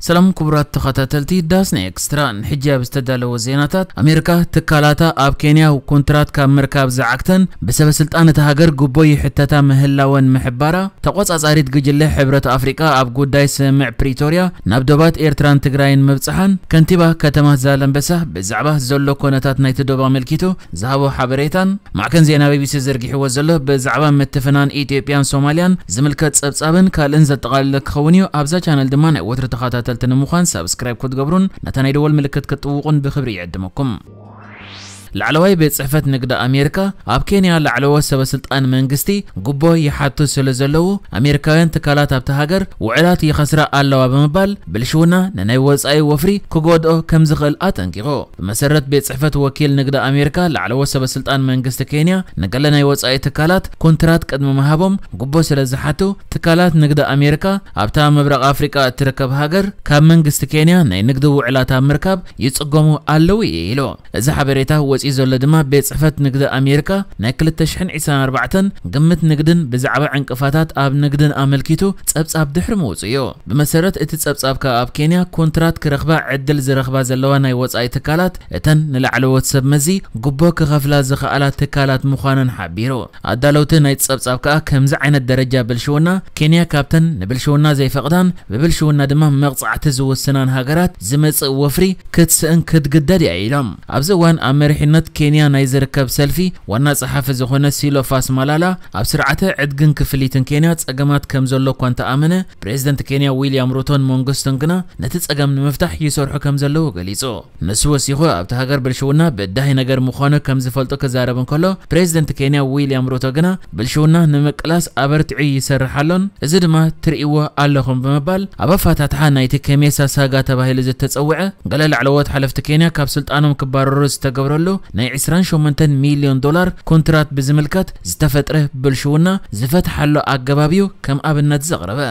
ሰላም ክቡራት ተኸታተልቲ ዳስና ኤክስትራ፣ ንሕጂ ኣብ ዝተዳለወ ዜናታት፣ ኣሜሪካ ትካላታ ኣብ ኬንያ ኮንትራት ካብ ምርካብ ዝዓግተን ብሰበ ስልጣን እታ ሃገር ጉቦ ይሕተታ ምህላወን ምሕባራ፣ ተቖጻጻሪት ጉጅለ ሕብረት ኣፍሪቃ ኣብ ጉዳይ ስምምዕ ፕሪቶርያ ናብ ዶባት ኤርትራን ትግራይን ምብጽሓን፣ ከንቲባ ከተማ ዛላንበሳ ብዛዕባ ዘሎ ኮነታት ናይቲ ዶብ ኣመልኪቱ ዝሃቦ ሓበሬታን፣ ማዕከን ዜና ቢቢሲ ዘርጊሕዎ ዘሎ ብዛዕባ ምትፍናን ኢትዮጵያን ሶማልያን ዝምልከት ጸብጻብን ካልእን ዘጠቓለለ ክኸውን እዩ። ኣብዛ ቻነል ድማ ናይ ወትሩ ተኸታተልቲ ንምዃን ሳብስክራይብ ክትገብሩን ነታ ናይ ደወል ምልክት ክትጥውቑን ብኽብሪ ይዕድመኩም። ላዕለዋይ ቤት ጽሕፈት ንግዲ ኣሜሪካ ኣብ ኬንያ ላዕለዎት ሰበ ስልጣን መንግስቲ ጉቦ ይሓቱ ስለ ዘለዉ ኣሜሪካውያን ትካላት ኣብታ ሃገር ውዕላት ይኸስራ ኣለዋ ብምባል ብልሽውና ንናይ ወጻኢ ወፍሪ ክጎድኦ ከም ዝኽእል ኣጠንቂቑ። ብመሰረት ቤት ጽሕፈት ወኪል ንግዲ ኣሜሪካ ላዕለዎት ሰበ ስልጣን መንግስቲ ኬንያ ንገለ ናይ ወጻኢ ትካላት ኮንትራት ቅድሚ ምሃቦም ጉቦ ስለ ዝሓቱ ትካላት ንግዲ ኣሜሪካ ኣብታ ምብራቕ ኣፍሪቃ እትርከብ ሃገር ካብ መንግስቲ ኬንያ ናይ ንግዲ ውዕላት ኣብ ምርካብ ይጽገሙ ኣለዉ እዩ ኢሉ። እዚ ሓበሬታ ወጺኡ ዘሎ ድማ ቤት ጽሕፈት ንግዲ ኣሜሪካ ናይ ክልተ ሽሕን ዕስራን ኣርባዕተን ግምት ንግድን ብዛዕባ ዕንቅፋታት ኣብ ንግድን ኣመልኪቱ ጸብጻብ ድሕሪ ምውጹ እዩ። ብመሰረት እቲ ጸብጻብ ከኣ ኣብ ኬንያ ኮንትራት ክረኽባ ዕድል ዝረኽባ ዘለዋ ናይ ወጻኢ ትካላት እተን ንላዕለዎት ሰብ መዚ ጉቦ ክኸፍላ ዝኸኣላ ትካላት ምዃነን ሓቢሩ። ኣዳለውቲ ናይ ጸብጻብ ከኣ ከምዚ ዓይነት ደረጃ ብልሽውና ኬንያ ካብተን ንብልሽውና ዘይፈቕዳን ብብልሽውና ድማ መቕጻዕቲ ዝውስናን ሃገራት ዝመጽእ ወፍሪ ክትስእን ክትግደድ እያ ኢሎም። ኣብዚ እዋን ኣብ መሪሕነት ኬንያ ናይ ዝርከብ ሰልፊ ዋና ጸሓፊ ዝኾነ ሲሎፋስ ማላላ ኣብ ስርዓተ ዕድግን ክፍሊትን ኬንያ ጸገማት ከም ዘሎ እኳ እንተኣመነ፣ ፕሬዝደንት ኬንያ ዊልያም ሩቶን መንግስቱን ግና ነቲ ጸገም ንምፍታሕ ይሰርሑ ከም ዘለዉ ገሊጹ። ንሱ ወሲኹ ኣብቲ ሃገር ብልሽውና በዳሂ ነገር ምዃኑ ከም ዝፈልጡ ክዛረብ እንከሎ፣ ፕሬዝደንት ኬንያ ዊልያም ሩቶ ግና ብልሽውና ንምቅላስ ኣበርቲዑ ይሰርሕ ኣሎን፣ እዚ ድማ ትርእይዎ ኣለኹም ብምባል ኣብ ኣፈታትሓ ናይቲ ከሜሳ ሳጋ ተባሂሉ ዝተጸውዐ ገለ ላዕለዎት ሓለፍቲ ኬንያ ካብ ስልጣኖም ክባረሩ ዝተገብረሉ ናይ ዕስራን ሸሞንተን ሚልዮን ዶላር ኮንትራት ብዝምልከት ዝተፈጥረ ብልሽውና ዝፈትሓሉ ኣገባብ እዩ ከም ኣብነት ዘቕረበ።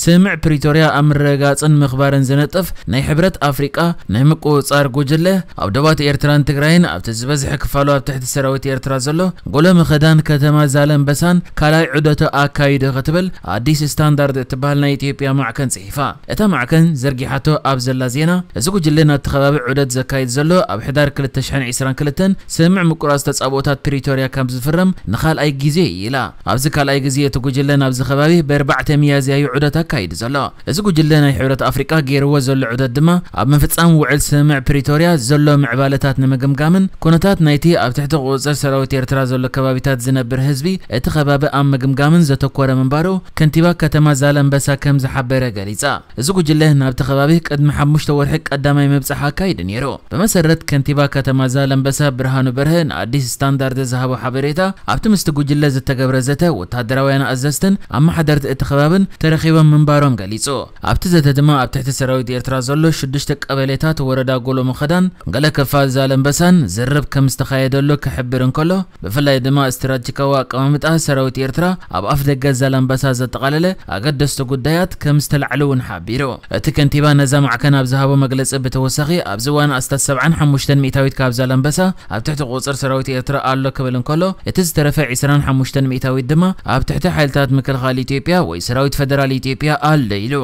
ስምምዕ ፕሪቶርያ ኣብ ምርግጋጽን ምኽባርን ዝነጥፍ ናይ ሕብረት ኣፍሪቃ ናይ ምቁጽጻር ጉጅለ ኣብ ዶባት ኤርትራን ትግራይን ኣብቲ ዝበዝሐ ክፋሉ ኣብ ትሕቲ ሰራዊት ኤርትራ ዘሎ ጎሎ ምኽዳን ከተማ ዛላንበሳን ካልኣይ ዑደቱ ኣካይዱ ክትብል ኣዲስ ስታንዳርድ እትበሃል ናይ ኢትዮጵያ ማዕከን ጽሒፋ። እታ ማዕከን ዘርጊሓቶ ኣብ ዘላ ዜና፣ እዚ ጉጅለ ናብቲ ከባቢ ዑደት ዘካይድ ዘሎ ኣብ ሕዳር ክልተ ሽሕን ዕስራን ክልተን ስምምዕ ምቁራጽ ተጻብኦታት ፕሪቶርያ ከም ዝፍረም ንኻልኣይ ግዜ እዩ ኢላ። ኣብዚ ካልኣይ ግዜ እቲ ጉጅለ ናብዚ ከባቢ ብኣርባዕተ ሚያዝያ እዩ ዑደት ኣካይዱ ዘሎ። እዚ ጉጅለ ናይ ሕብረት ኣፍሪቃ ገይርዎ ዘሎ ዑደት ድማ ኣብ ምፍጻም ውዕል ስምምዕ ፕሪቶርያ ዘሎ ምዕባለታት ንምግምጋምን ኩነታት ናይቲ ኣብ ትሕቲ ቁጽጽር ሰራዊት ኤርትራ ዘሎ ከባቢታት ዝነብር ህዝቢ እቲ ከባቢ ኣብ ምግምጋምን ዘተኮረ ምንባሩ ከንቲባ ከተማ ዛላንበሳ ከም ዝሓበረ ገሊጻ። እዚ ጉጅለ ናብቲ ከባቢ ቅድሚ ሓሙሽተ ወርሒ ቀዳማይ ምብጻሕ ኣካይዱ ነይሩ። ብመሰረት ከንቲባ ከተማ ዛላንበሳ ብርሃኑ በርሀ ንኣዲስ ስታንዳርድ ዝሃቦ ሓበሬታ፣ ኣብቲ ምስቲ ጉጅለ ዝተገብረ ዘተ ወታደራውያን ኣዘዝትን ኣመሓደርቲ እቲ ከባብን ተረኺቦም ምንባሮም ገሊጹ። ኣብቲ ዘተ ድማ ኣብ ትሕቲ ሰራዊት ኤርትራ ዘሎ ሽዱሽተ ቀበሌታት ወረዳ ጎሎ ምኸዳን ገለ ክፋል ዛላንበሳን ዝርርብ ከም ዝተኻየደሉ ክሕብር እንከሎ፣ ብፍላይ ድማ ስትራቴጂካዊ ኣቀማምጣ ሰራዊት ኤርትራ ኣብ ኣፍ ደገ ዛላንበሳ ዘጠቓለለ ኣገደስቲ ጉዳያት ከም ዝተላዕሉ እውን ሓቢሩ። እቲ ከንቲባ ነዛ ማዕከን ኣብ ዝሃቦ መግለጺ ብተወሳኺ ኣብዚ እዋን ኣስታት ሰብዓን ሓሙሽተን ሚእታዊት ካብ ዛላንበሳ ኣብ ትሕቲ ቁጽር ሰራዊት ኤርትራ ኣሎ ክብል እንከሎ፣ እቲ ዝተረፈ ዕስራን ሓሙሽተን ሚእታዊት ድማ ኣብ ትሕቲ ሓይልታት ምክልኻል ኢትዮጵያ ወይ ሰራዊት ፈደራል ኢትዮጵያ ኣሎ ኢሉ።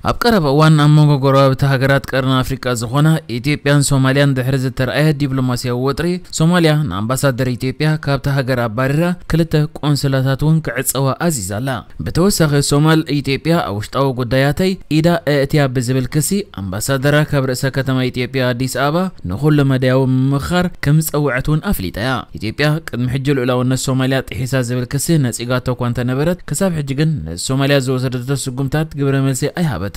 ኣብ ቀረባ እዋን ኣብ መንጎ ጎረባብቲ ሃገራት ቀርኒ ኣፍሪቃ ዝኾና ኢትዮጵያን ሶማልያን ድሕሪ ዝተረኣየ ዲፕሎማስያዊ ወጥሪ፣ ሶማልያ ንኣምባሳደር ኢትዮጵያ ካብታ ሃገር ኣባሪራ፣ ክልተ ቆንስላታት እውን ክዕጸዋ ኣዚዛ ኣላ። ብተወሳኺ ሶማል፣ ኢትዮጵያ ኣብ ውሽጣዊ ጉዳያተይ ኢዳ ኣእትያ ብዝብል ክሲ፣ ኣምባሳደራ ካብ ርእሰ ከተማ ኢትዮጵያ ኣዲስ ኣበባ ንኹሉ መዳያዊ ምምኽኻር ከም ዝጸውዐት እውን ኣፍሊጣ እያ። ኢትዮጵያ ቅድሚ ሕጂ ልኡላውነት ሶማልያ ጥሒሳ ዝብል ክሲ ነጺጋቶ እኳ እንተነበረት፣ ክሳብ ሕጂ ግን ንሶማልያ ዝወሰደቶ ስጉምታት ግብረ መልሲ ኣይሃበትን።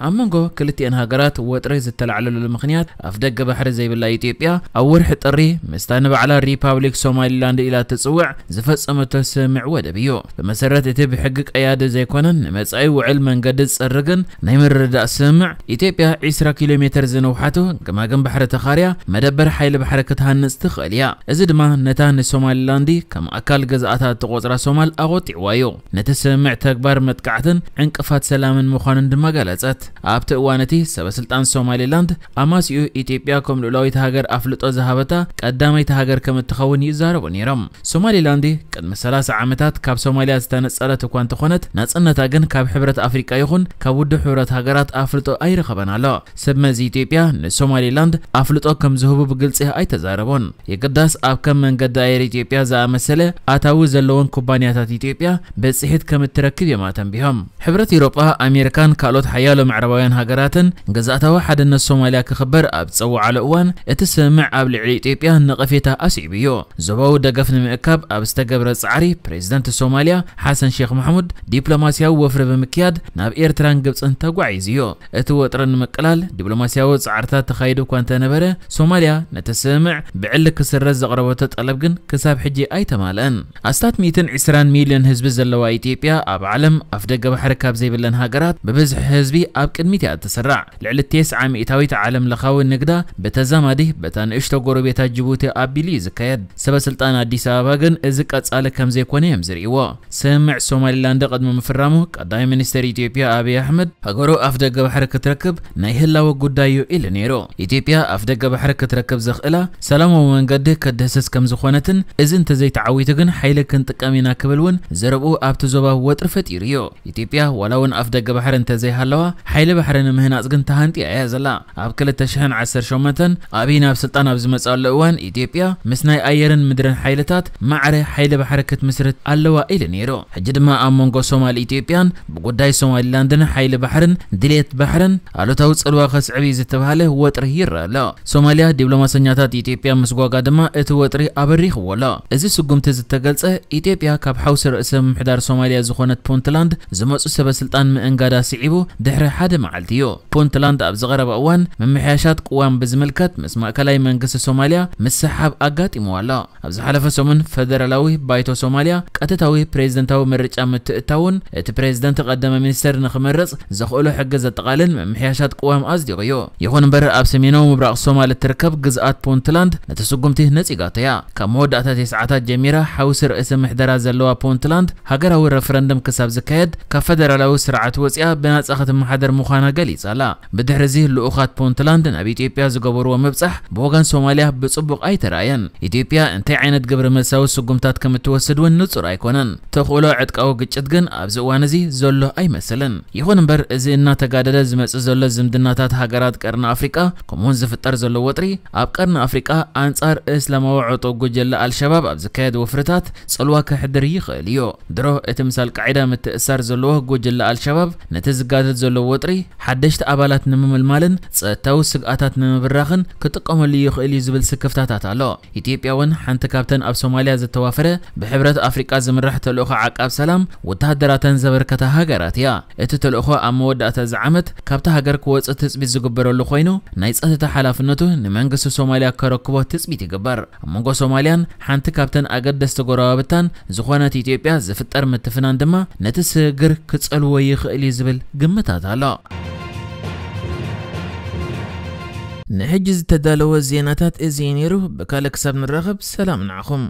ኣብ መንጎ ክልቲኤን ሃገራት ወጥሪ ዝተላዕለሉ ምኽንያት፣ ኣፍ ደገ ባሕሪ ዘይብላ ኢትዮጵያ ኣብ ወርሒ ጥሪ ምስታ ንባዕላ ሪፓብሊክ ሶማሊላንድ ኢላ እትጽውዕ ዝፈጸመቶ ስምምዕ ወደብ እዩ። ብመሰረት እቲ ብሕጊ ቀያዲ ዘይኮነን ንመጻኢ ውዕል መንገዲ ዝጸርግን ናይ ምርድዳእ ስምምዕ፣ ኢትዮጵያ ዕስራ ኪሎ ሜተር ዝነውሓቱ ገማግም ባሕሪ ተኻርያ መደበር ሓይሊ ባሕሪ ክትሃንጽ ትኽእል እያ። እዚ ድማ ነታ ንሶማሊላንድ ከም ኣካል ገዛእታ እትቖጽራ ሶማል ኣቖጢዕዋ እዩ። ነቲ ስምምዕ ተግባር መጥቃዕትን ዕንቅፋት ሰላምን ምዃኑን ድማ ገለ ገለጸት። ኣብቲ እዋን እቲ ሰበ ስልጣን ሶማሊላንድ ኣማሲኡ ኢትዮጵያ ከም ልኡላዊት ሃገር ኣፍልጦ ዝሃበታ ቀዳመይቲ ሃገር ከም እትኸውን ይዛረቡ ነይሮም። ሶማሊላንድ ቅድሚ ሰላሳ ዓመታት ካብ ሶማሊያ ዝተነጸለት እኳ እንተኾነት፣ ናጽነታ ግን ካብ ሕብረት ኣፍሪቃ ይኹን ካብ ውድብ ሕብረት ሃገራት ኣፍልጦ ኣይረኸበን ኣሎ። ሰብ መዚ ኢትዮጵያ ንሶማሊላንድ ኣፍልጦ ከም ዝህቡ ብግልጺ ኣይተዛረቡን። የግዳስ ኣብ ከም መንገዲ ኣየር ኢትዮጵያ ዝኣመሰለ ኣታዊ ዘለወን ኩባንያታት ኢትዮጵያ ብጽሒት ከም እትረክብ እዮም ኣተንቢሆም። ሕብረት ኤውሮጳ፣ ኣሜሪካን ካልኦት ሓያሎ ምዕራባውያን ሃገራትን ግዝኣታዊ ሓድነት ሶማልያ ክኽበር ኣብ ዝጸውዓሉ እዋን፣ እቲ ስምምዕ ኣብ ልዕሊ ኢትዮጵያ ነቐፌታ ኣስዒቡ እዩ። ዞባዊ ደገፍ ንምእካብ ኣብ ዝተገብረ ጻዕሪ፣ ፕሬዝደንት ሶማልያ ሓሰን ሼክ ማሕሙድ ዲፕሎማስያዊ ወፍሪ ብምክያድ ናብ ኤርትራን ግብጽን ተጓዒዙ እዩ። እቲ ወጥሪ ንምቅላል ዲፕሎማስያዊ ጻዕርታት ተኻይዱ እኳ እንተነበረ፣ ሶማልያ ነቲ ስምምዕ ብዕሊ ክስረዝ ዘቕረበቶ ጠለብ ግን ክሳብ ሕጂ ኣይተማልአን። ኣስታት ሚእትን ዕስራን ሚልዮን ህዝቢ ዘለዋ ኢትዮጵያ፣ ኣብ ዓለም ኣፍደገ ባሕሪ ካብ ዘይብለን ሃገራት ብብዝሒ ህዝቢ ኣብ ቅድሚት እያ እትስራዕ። ልዕሊ ተስዓ ሚእታዊት ዓለም ለኻዊ ንግዳ ብተዛማዲ በታ ንእሽቶ ጎረቤታ ጅቡቲ ኣቢሉ እዩ ዝካየድ። ሰበ ስልጣን ኣዲስ ኣበባ ግን እዚ ቀጻሊ ከም ዘይኮነ እዮም ዝርእይዎ። ስምምዕ ሶማሊላንድ ቅድሚ ምፍራሙ፣ ቀዳማይ ሚኒስትር ኢትዮጵያ ኣብይ ኣሕመድ፣ ሃገሩ ኣፍደገ ባሕሪ ክትረክብ ናይ ህላወ ጉዳይ እዩ ኢሉ ነይሩ። ኢትዮጵያ ኣፍደገ ባሕሪ ክትረክብ ዘኽእላ ሰላማዊ መንገዲ ክትድህስስ ከም ዝኾነትን፣ እዚ እንተዘይተዓዊቱ ግን ሓይሊ ክንጥቀም ኢና ክብል እውን ዘረብኡ ኣብቲ ዞባ ወጥሪ ፈጢሩ እዩ። ኢትዮጵያ ዋላ እውን ኣፍደገ ባሕሪ እንተዘይሃለዋ፣ ሓይሊ ባሕሪ ንምህናጽ ግን ተሃንጥያ እያ ዘላ። ኣብ ክልተ ሽሕን ዓሰርተ ሸሞንተን ኣብይ ናብ ስልጣን ኣብ ዝመጽኣሉ እዋን፣ ኢትዮጵያ ምስ ናይ ኣየርን ምድርን ሓይልታት ማዕረ ሓይሊ ባሕሪ ክትምስርት ኣለዋ ኢሉ ነይሩ። ሕጂ ድማ ኣብ መንጎ ሶማል ኢትዮጵያን ብጉዳይ ሶማሊላንድን ሓይሊ ባሕርን ድሌት ባሕርን ኣሉታዊ ጽልዋ ከስዕብ እዩ ዝተባህለ ወጥሪ ይረአ ኣሎ። ሶማልያ ዲፕሎማሰኛታት ኢትዮጵያ ምስጓጋ ድማ እቲ ወጥሪ ኣበሪኽዎ ኣሎ። እዚ ስጉምቲ ዝተገልጸ፣ ኢትዮጵያ ካብ ሓውሲ ርእሰ ምምሕዳር ሶማልያ ዝኾነት ፑንትላንድ ዝመጹ ሰበ ስልጣን ምእንጋዳ ስዒቡ ድሕሪ ሓደ መዓልቲ እዩ። ፑንትላንድ ኣብ ዝቐረበ እዋን ምምሕያሻት ቅዋም ብዝምልከት ምስ ማእከላይ መንግስቲ ሶማልያ ምስሕሓብ ኣጋጢምዋ ኣሎ። ኣብ ዝሓለፈ ሰሙን ፈደራላዊ ባይቶ ሶማልያ ቀጥታዊ ፕሬዝደንታዊ ምርጫ ምትእታውን እቲ ፕሬዝደንት ቀዳማይ ሚኒስተር ንኽመርጽ ዘኽእሎ ሕጊ ዘጠቓልል ምምሕያሻት ቅዋም ኣጽዲቑ እዩ። ይኹን እምበር ኣብ ሰሜናዊ ምብራቕ ሶማል እትርከብ ግዝኣት ፑንትላንድ ነቲ ስጉምቲ ነጺጋቶ እያ። ካብ መወዳእታ ተስዓታት ጀሚራ ሓውሲ ርእሰ ምሕደራ ዘለዋ ፑንትላንድ ሃገራዊ ረፈረንደም ክሳብ ዝካየድ ካብ ፈደራላዊ ስርዓት ወጺኣ ብናጻ ክትመሓደር ምዃና ገሊጻ ኣላ። ብድሕሪ እዚ ልኡኻት ፑንትላንድ ናብ ኢትዮጵያ ዝገበርዎ ምብጻሕ ብወገን ሶማልያ ብጽቡቕ ኣይተራእየን። ኢትዮጵያ እንታይ ዓይነት ግብረ መልሳዊ ስጉምታት ከም እትወስድ እውን ንጹር ኣይኮነን። ተኽእሎ ዕጥቃዊ ግጭት ግን ኣብዚ እዋን እዚ ዘሎ ኣይመስልን። ይኹን እምበር እዚ እናተጋደደ ዝመጽእ ዘሎ ዝምድናታት ሃገራት ቀርኒ ኣፍሪቃ ከምኡውን ዝፍጠር ዘሎ ወጥሪ ኣብ ቀርኒ ኣፍሪቃ ኣንጻር እስላማዊ ዕጡቕ ጉጅለ ኣልሸባብ ኣብ ዝካየድ ወፍርታት ጽልዋ ከሕድር ይኽእል እዩ። ድሮ እቲ ምስ ኣልቃዒዳ ምትእሳር ዘለዎ ጉጅለ ኣልሸባብ ነቲ ዝጋደድ ዘሎ ወጥሪ ሓደሽቲ ኣባላት ንምምልማልን ጸጥታዊ ስግኣታት ንምብራኽን ክጥቀመሉ ይኽእል እዩ ዝብል ስክፍታታት ኣሎ። ኢትዮጵያ እውን ሓንቲ ካብተን ኣብ ሶማልያ ዝተዋፈረ ብሕብረት ኣፍሪቃ ዝምራሕ ተልእኾ ዓቃብ ሰላም ወተሃደራተን ዘበርከታ ሃገራት እያ። እቲ ተልእኾ ኣብ መወዳእታ እዚ ዓመት ካብታ ሃገር ክወጽእ ትጽቢት ዝግበረሉ ኮይኑ፣ ናይ ጸጥታ ሓላፍነቱ ንመንግስቲ ሶማልያ ከረክቦ ትጽቢት ይግበር። ኣብ መንጎ ሶማልያን ሓንቲ ካብተን ኣገደስቲ ጎረባብታን ዝኾነት ኢትዮጵያ ዝፍጠር ምትፍናን ድማ ነቲ ስግግር ክጸልዎ ይኽእል እዩ ዝብል ግምታት ኣሎ። ንሕጂ ዝተዳለወ ዜናታት እዚ እዩ ነይሩ። ብካልእ ክሳብ ንራኸብ ሰላም ንዓኹም።